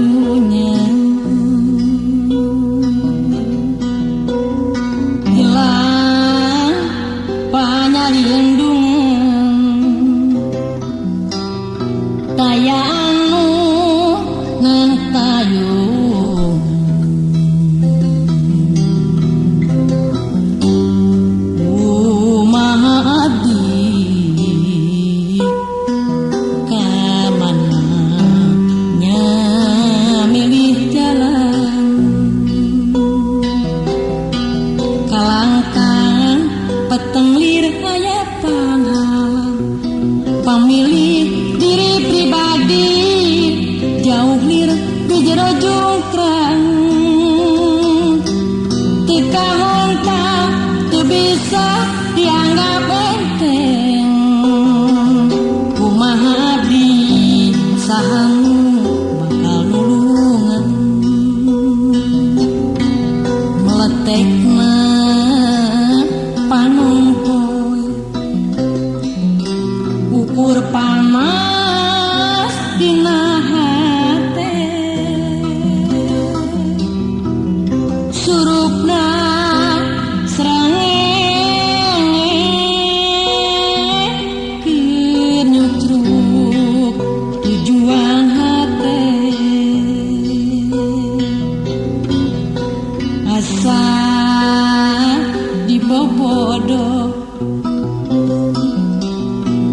Karunya hilang panyalindung taya anu nantayung kumaha abdi ka mana nya milih jalan kalangkang peteng lir aya panghalang pamilih diri pribadi jauh lir di jero jungkrang teu kahonta teu bisa dianggap enteng kumaha abdi saha nu bakal nulungan meletekna panon poe ukur panas dina hate surupna srengenge keur nyutruk tujuan hate asa dibobodo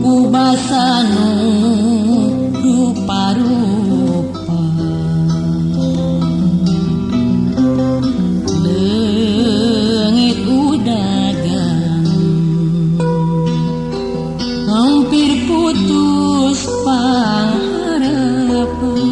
ku basa nu rupa-rupa leungit udagan hampir putus pangharapan.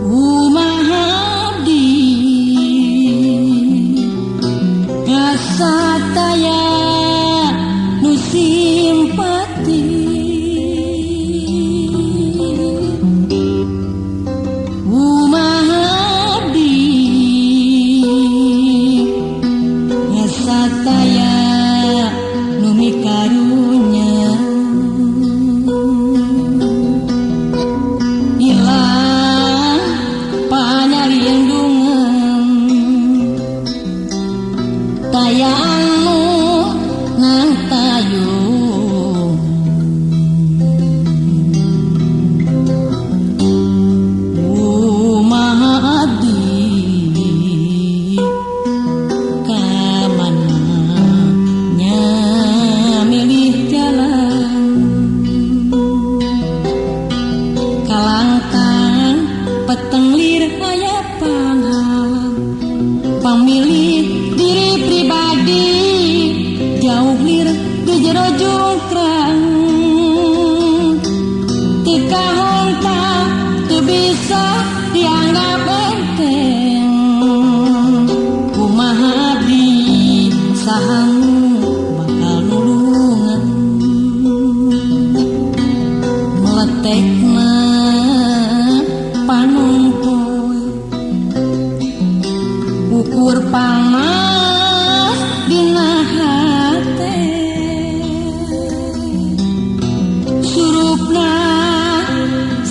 Kumaha abdi asa taya nu simpati kumaha abdi asa taya nu mikarunya hilang panyalindungan taya anu nantayung kumaha abdi ka mana nya milih jalan kalangkang peteng lir aya panghalang pamilih diri pribadi jauh lir di jero jungkrang teu kahonta teu bisa dianggap enteng kumaha abdi saha nu bakal nulungan meletekna panon poe ukur panas dina hate surupna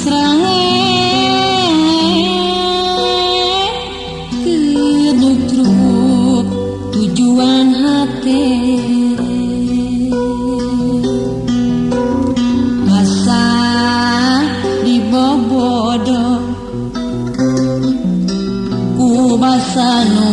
srengenge keur nyutruk tujuan hate asa dibobodo ku basa nu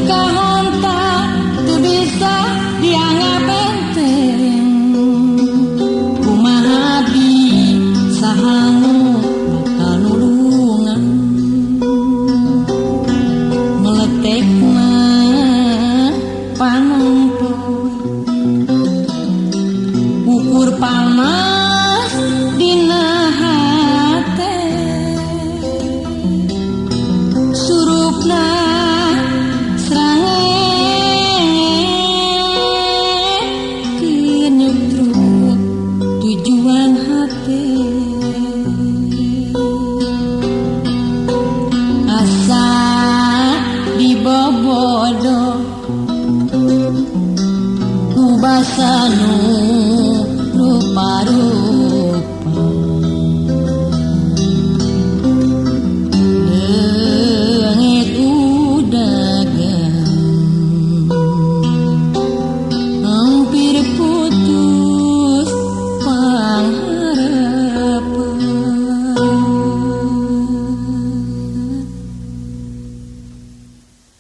Kahoreng.